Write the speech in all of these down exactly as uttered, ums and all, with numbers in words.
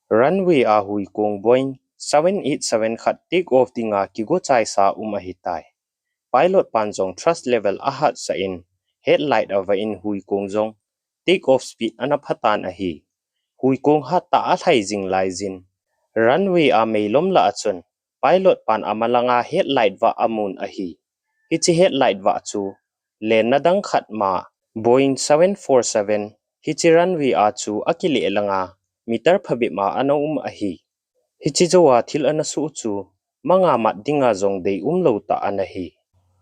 Runway a huikong Boeing seven eight seven khat take off dinga kigo chaisa um ahitai. Pilot pan jong thrust level ahatsah in, headlight avah in huikong jong take off speed ana phatan ahi. Huikong hattah alhai jing laijin, runway a meilom lah a chun, pilot pan amalanga headlight vah amun ahi. Hiche headlight vah chu lenna dang khat ma, Boeing seven four seven hiche runway a chu akileh langa meter phabep ma ana um ahi. Hiche jou a thil ana soh chu manga mat dinga jong deium lou tah ana hi.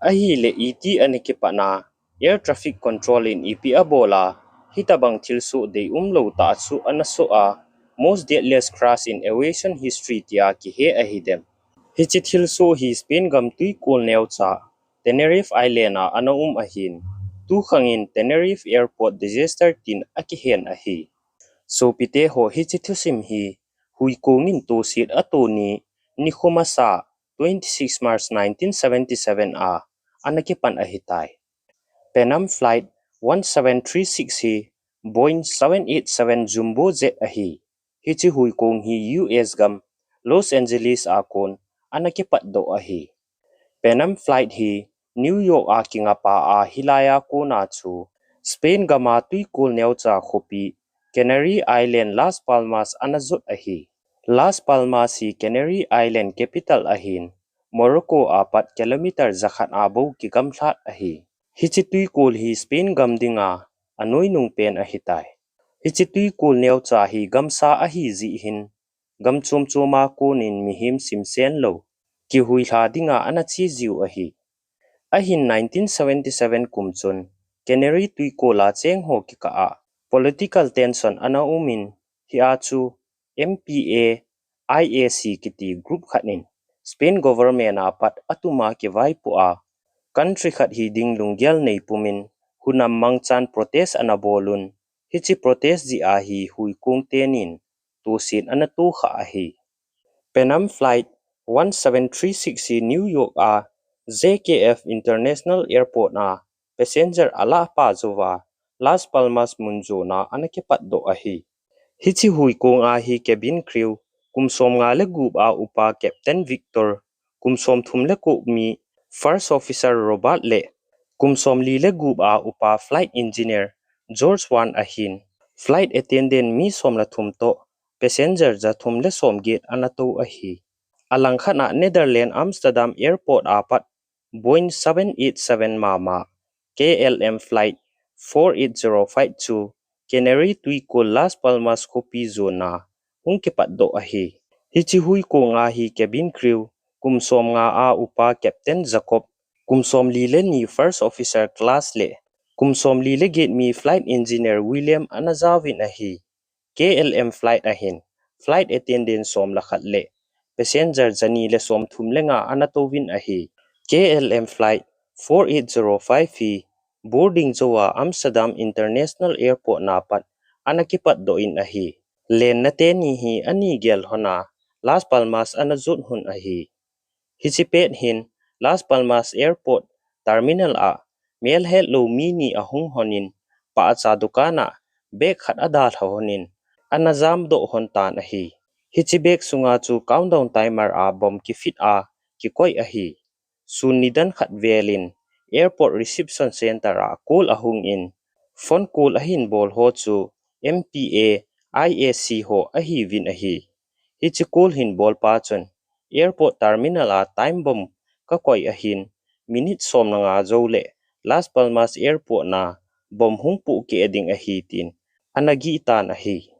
Ahileh iti ana kipatna, air traffic control in ipi abol a, hitabang thilsoh deium lou tah chu ana soh a, most deadliest crash in aviation history tia kihe ahidem? Hiche thilsoh hi Spain gam twikol neocha Tenerife Island a ana um ahin, tukhangin Tenerife Airport disaster tin akihen ahi. Sopite ho, hiche thusim hi huikong in toset ato ni, nikho masa twenty six March nineteen seventy seven a ana kipan ahitai. Pan Am Flight one seven three six hi Boeing seven eight seven Jumbo Jet ahi. Hiche huikong hi U S gam Los Angeles a kon ana kipatdoh ahi. Pan Am Flight hi New York a kingapa a hilai a kona chu Spain gam a twikol neocha khopi Canary Island Las Palmas ana jot ahi. Las Palmas hi Canary Island capital ahin, Morocco a pat kilometer jakhat a bou kigamlhat ahi. Hiche twikol hi Spain gam dinga anoinung pen ahitai. Hiche twikol neocha hi gamsa ahi jeh hin, gam chom chom a konin mihem simsen lou kihuilha dinga ana che jiu ahi. Ahin nineteen seventy seven kum chun Canary twikol a cheng ho kikah a political tension ana umin, hia chu M P A I A C kiti group khat in Spain government a pat atuma kivaipoh a, country khat hiding lunggel neipumin hunam mangchan protest ana bolun, hiche protest jeh a hi huikong tenin toset ana tokhah ahi. Pan Am Flight one seven three six hi New York a J K F International Airport a passenger alahpa jouva Las Palmas mun jona ana kipatdoh ahi. Hiche huikong a hi cabin crew kum somnga le gup a upa Captain Victor, kum somthum le ko mi First Officer Robert le kum somli le gup a upa Flight Engineer George Wan ahin, flight attendant mi som le thum toh passenger jathum le somget ana tou ahi. Alangkhat a Netherlands Amsterdam Airport a pat Boeing seven eight seven mama K L M Flight four eight zero five chu Canary twikol Las Palmas khopi jona hung kipatdoh ahi. Hiche huikong a hi cabin crew kum somnga a upa Captain Jacob, kum somli le ni First Officer Klaas le kum somli le get mi Flight Engineer William ana jaovin ahi. K L M flight ahin, flight attendant som le khat le passenger jani le somthum le nga ana touvin ahi. K L M flight four eight zero five hi boarding jouva Amsterdam International Airport na pat ana kipatdoh in ahi. Lenna teni hi ani gel lhona Las Palmas ana jot lhon ahi. Hiche pet hin Las Palmas Airport terminal a melhetlou mi ni ahung lhonin, pahcha dukan a bag khat adalha lhonin, ana jamdoh lhon tan ahi. Hiche bag sunga chu countdown timer a bomb kifit a kikoi ahi. Sun nidan khat velin airport reception center a call ahungin, phone call ahin bol ho chu M P A I A C ho ahiuvin ahi. Hiche call hin bolpa chun airport terminal a time bomb kakoi ahin, minute som le nga jou le Las Palmas Airport na bomb hung pohkeh ding ahi tin ana gih tan ahi.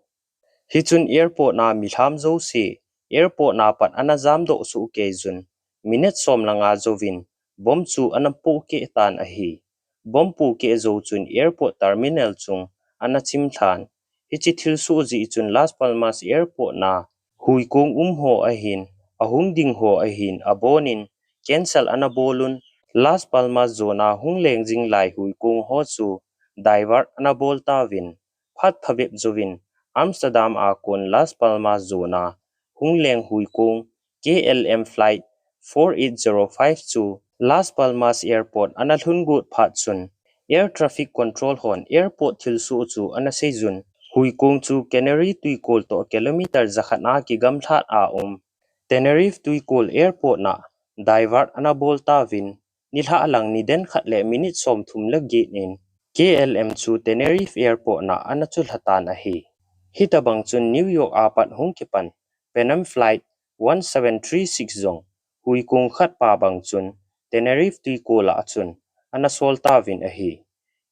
Hichun airport na milham jouse airport na pat ana jamdoh sohkei jun, minute som le nga jouvin bomb chu ana pohkeh tan ahi. Bomb pohkeh jou chun airport terminal chung ana chim lhan. Hiche thilsoh jeh chun Las Palmas Airport na huikong um ho ahin, ahung ding ho ahin abonin cancel ana bolun, Las Palmas jona hung leng jing lai huikong ho chu divert ana bol tauvin, phat phabep jouvin Amsterdam a kon Las Palmas jona hung leng huikong K L M flight four eight zero five chu Las Palmas Airport ana lhun got phat chun, air traffic control hon airport thilsoh chu ana seijun, Huikong chu Canary tuikol toh kilometer jakhat a kigamlhat a um Tenerife tuikol airport na divert ana bol tauvin, nilhah lang niden khat le minute somthum le get in K L M chu Tenerife airport na ana chulha tan ahi. Hitabang chun New York a pat hung kipan Pan Am Flight one seven three six jong huikong khat pa bang chun Tenerife tuikol a chun ana sol tauvin ahi.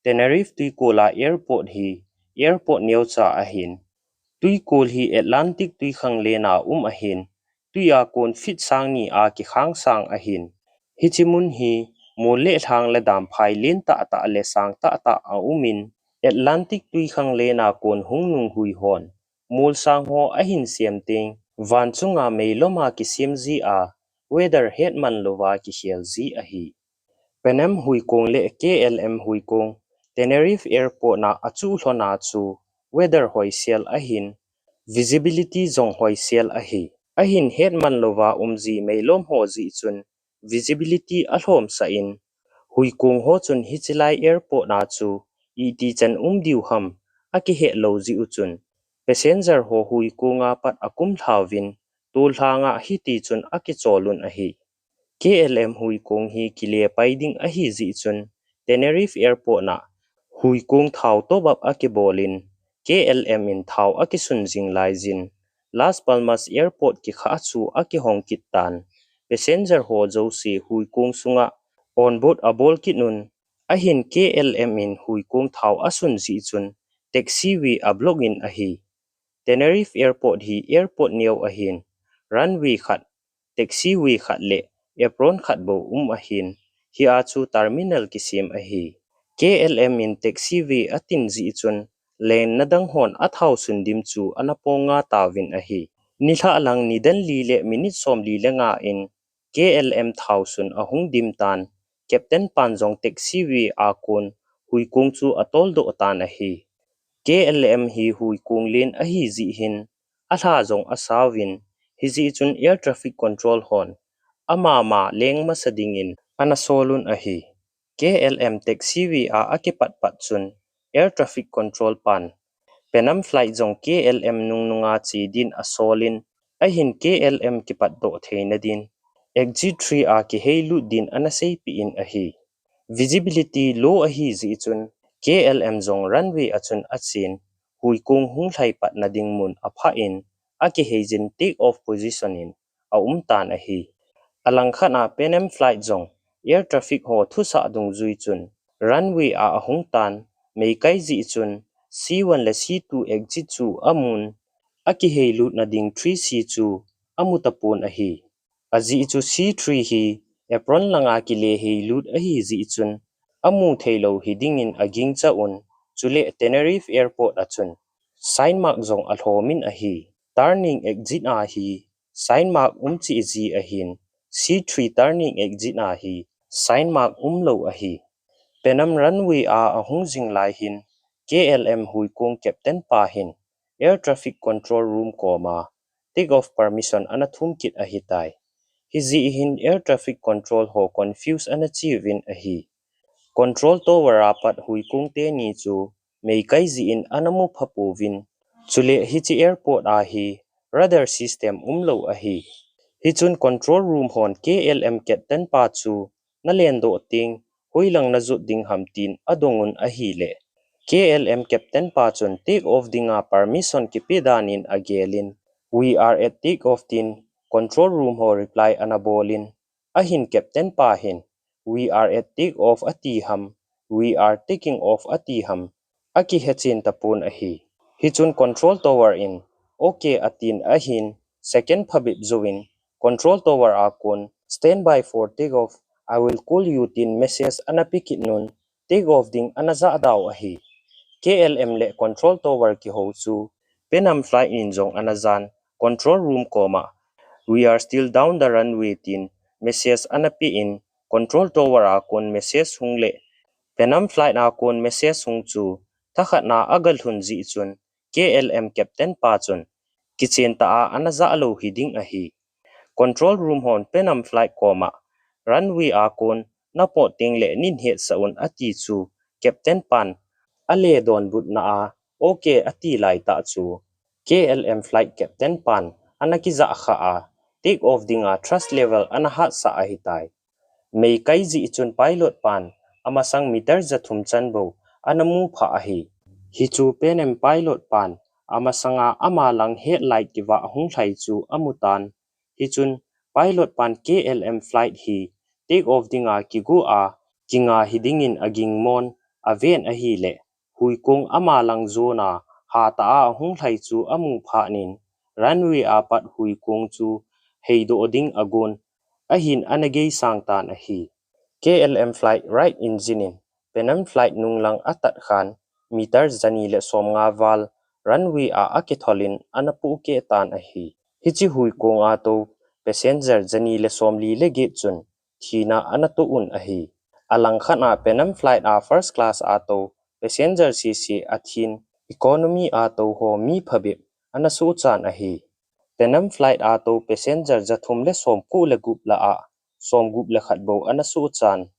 Tenerife tuikol a airport hi airport neocha ahin. Tuikol hi Atlantic tuikhanglen a um ahin, tui a kon feet sang ni a kikhang sang ahin. Hiche mun hi mol le lhang le damphai len tahtah le sang tahtah a um in, Atlantic tuikhanglen a kon hungnung hui hon mol sang ho ahin sem teng, van chunga meilom a kisem ji a, weather hetman louva kikhel ji ahi. Pan Am huikong le K L M huikong Tenerife airport na achuh lhon a chu weather hoisel ahin, visibility jong hoisel ahi. Ahin hetman louva um ji meilom ho jeh chun visibility alhomsah in, huikong ho chun hiche lai airport na chu iti chan um diu ham akihet lou jeh u chun, passenger ho huikong a pat akum lhauvin, tolhang a hiti chun akichol un ahi. K L M huikong hi kile pai ding ahi jeh chun Tenerife airport na huikong thao top up akibol in, K L M in thao akisun jing lai jin, Las Palmas airport kikha chu akihong kit tan, passenger ho jouse huikong sunga on board abol kit un, ahin K L M in huikong thao asun jeh chun taxiway ablock in ahi. Tenerife airport hi airport neo ahin, runway khat, taxiway khat le apron khat bou um ahin, hia chu terminal kisem ahi. K L M in taxiway atin jeh chun, lenna dang hon athao sun dim chu ana pong nga tauvin ahi. Nilhah lang nidan li le minute somli le nga in K L M thao sun ahung dim tan, captain pan jong taxiway a kon huikong chu atoldoh tan ahi. K L M hi huikong len ahi jeh hin, alha jong asauvin, hijeh chun air traffic control hon amama leng masa dingin ana sol un ahi. K L M taxiway a akipat pat chun air traffic control pan Pan Am flight jong K L M nungnunga che din asol in, ahin K L M kipatdoh theina din exit three a kiheilut din ana seipeh in ahi. Visibility low ahi jeh chun K L M jong runway a chun achen, huikong hung lhai patna ding mun aphah in, akihei jin take off position in aum tan ahi. Alangkhat a Pan Am flight jong air traffic ho thusah dungjui chun runway a ahung tan, meikai jeh chun C one le C two exit chu amun, akiheilutna ding three C chu amu tapon ahi. Ajeh chu C three hi apron langa kile heilut ahi jeh chun amu theilou hidingin agingcha un, chule Tenerife Airport a chun sign mark jong alhom in ahi. Turning exit a hi sign mark um cheh ji ahin, C three turning exit a hi sign mark umlou ahi. Pan Am runway a ahung jing lai hin K L M huikong captain pa hin air traffic control room koma take off permission ana thum kit ahitai. Hijeh hin air traffic control ho confuse ana cheuvin ahi. Control tower a pat huikong teni chu meikai jeh in ana mupha pouvin, chule hiche airport a hi radar system umlou ahi. Hichun control room hon K L M captain pa chu nalendoh teng, hoilang najot ding ham tin adong un ahile, K L M captain pa chun take off dinga permission kipe danin agel in, "We are at take off," tin control room ho reply ana bol in, ahin captain pa hin, "We are at take off," ati ham, "We are taking off," ati ham, akihechen tapon ahi. Hichun control tower in, "Okay," atin ahin, second phabep jouvin, control tower a kon, "Stand by for take off, I will call you," tin message ana pe kit un, take off ding ana jahda u ahi. K L M le control tower kihou chu Pan Am flight in jong ana jan, control room koma, "We are still down the runway," tin message ana pe in, control tower a kon message hung le Pan Am flight a kon message hung chu thakhat na agalhun jeh chun K L M captain pa chun kichen tah a ana jahlou hiding ahi. Control room hon Pan Am flight koma, "Runway a kon napot teng le neihetsah un," ati chu captain pan ale donbutna a, okay ati laitah chu K L M flight captain pan ana kijah kha a, take off dinga thrust level ana hatsah ahitai. Meikai jeh chun pilot pan amasang meter jathum chan bou ana mu phah ahi. Hichu Pan Am pilot pan amasanga ama lang headlight kivah hunglhai chu amutan. Hichun pilot pan K L M flight hi take off dinga kigo a kinga hidingin agingmon aven ahileh, huikong ama lang jona hatah a ahunglhai chu amu phatnin, runway apat huikong chu heidoh ding agon ahin ana geisang tan ahi. K L M flight right engine in Pan Am flight nunglang atat khan meter jani le somnga val runway a akitholin ana pohkeh tan ahi. Hiche huikong a tou passenger jani le somli le get chun thina ana toh un ahi. Alangkhat a Pan Am flight a first class a tou passenger sese athin, economy a tou ho mi phabep ana sohchan ahi. Pan Am flight a tou passenger jathum le somko le gup lah a somgup le khat bou ana sohchan.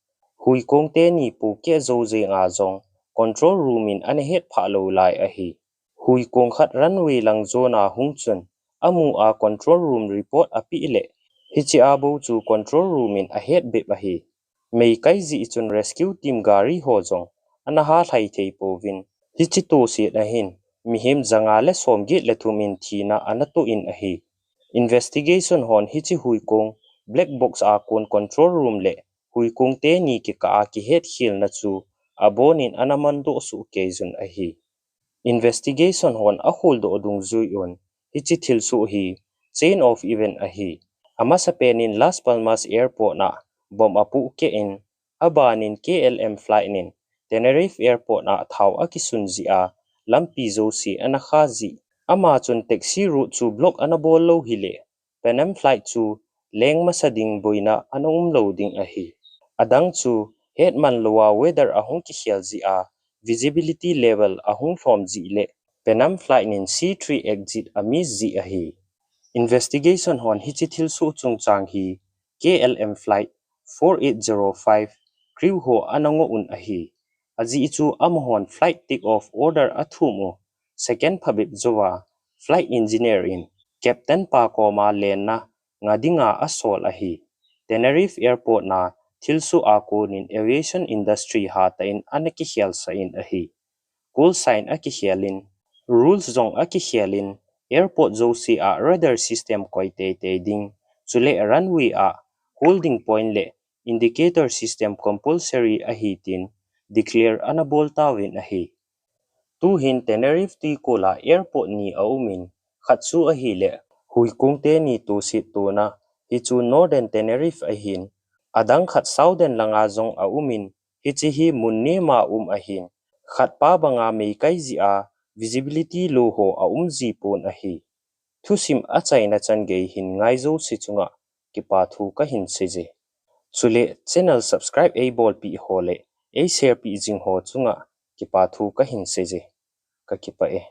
Huikong teni pohkeh jou jenga jong control room in ana hetphah lou lai ahi. Huikong khat runway lang jona hung chun amu a control room report apeh leh, hiche a bou chu control room in ahet bep ahi. Meikai jeh chun rescue team gari ho jong ana halhai thei pouvin, hiche tohset ahin mihem janga le somget le thum in thina ana toh in ahi. Investigation hon hiche huikong black box a kon control room le huikong teni kikah a kihetkhelna chu abonin ana mandoh soh keijun ahi. Investigation hon akholdoh dungjuiyun, hiche thilsoh hi chain of event ahi. Amasapen in Las Palmas Airport a bomb apohkeh in, abanin K L M flight in Tenerife Airport a thao akisun jeh a lampi jouse ana kha jeh, ama chun taxi route chu block ana bol lou hileh, Pan Am flight chu leng masa ding boina ana um lou ding ahi. Adang chu hetman louva weather ahung kikhel jeh a, visibility level ahung lhom jeh le Pan Am flight in C three exit a miss jeh ahi. Investigation hon hiche thilsoh chungchang hi K L M flight four eight zero five crew ho ana ngoh un ahi. Ajeh chu amahon flight take off order athum u second phabep jouva flight engineer in captain pa koma lenna nga dinga asol ahi. Tenerife Airport a thilsoh a konin aviation industry hatah in ana kikhelsan ahi. Call sign akikhelin, rules jong akikhelin, airport jouse a radar system koi teitei ding, chule runway a holding point le indicator system compulsory ahi tin declare ana bol tauvin ahi. Tuhin Tenerife tuikol a airport ni aumin, khat chu ahileh huikong teni tohset tona, hichu Northern Tenerife ahin, adang khat Southern langa jong aumin, hiche hi mun nema um ahin, khatpa banga meikai jeh a visibility low ho aum jipon ahi. Thusim achaina chan gei hin ngai jouse chunga kipa thu kahin seije. Chule channel subscribe eibolpeh ho le eishare peh jing ho chunga kipa thu kahin seije. Kakipah e.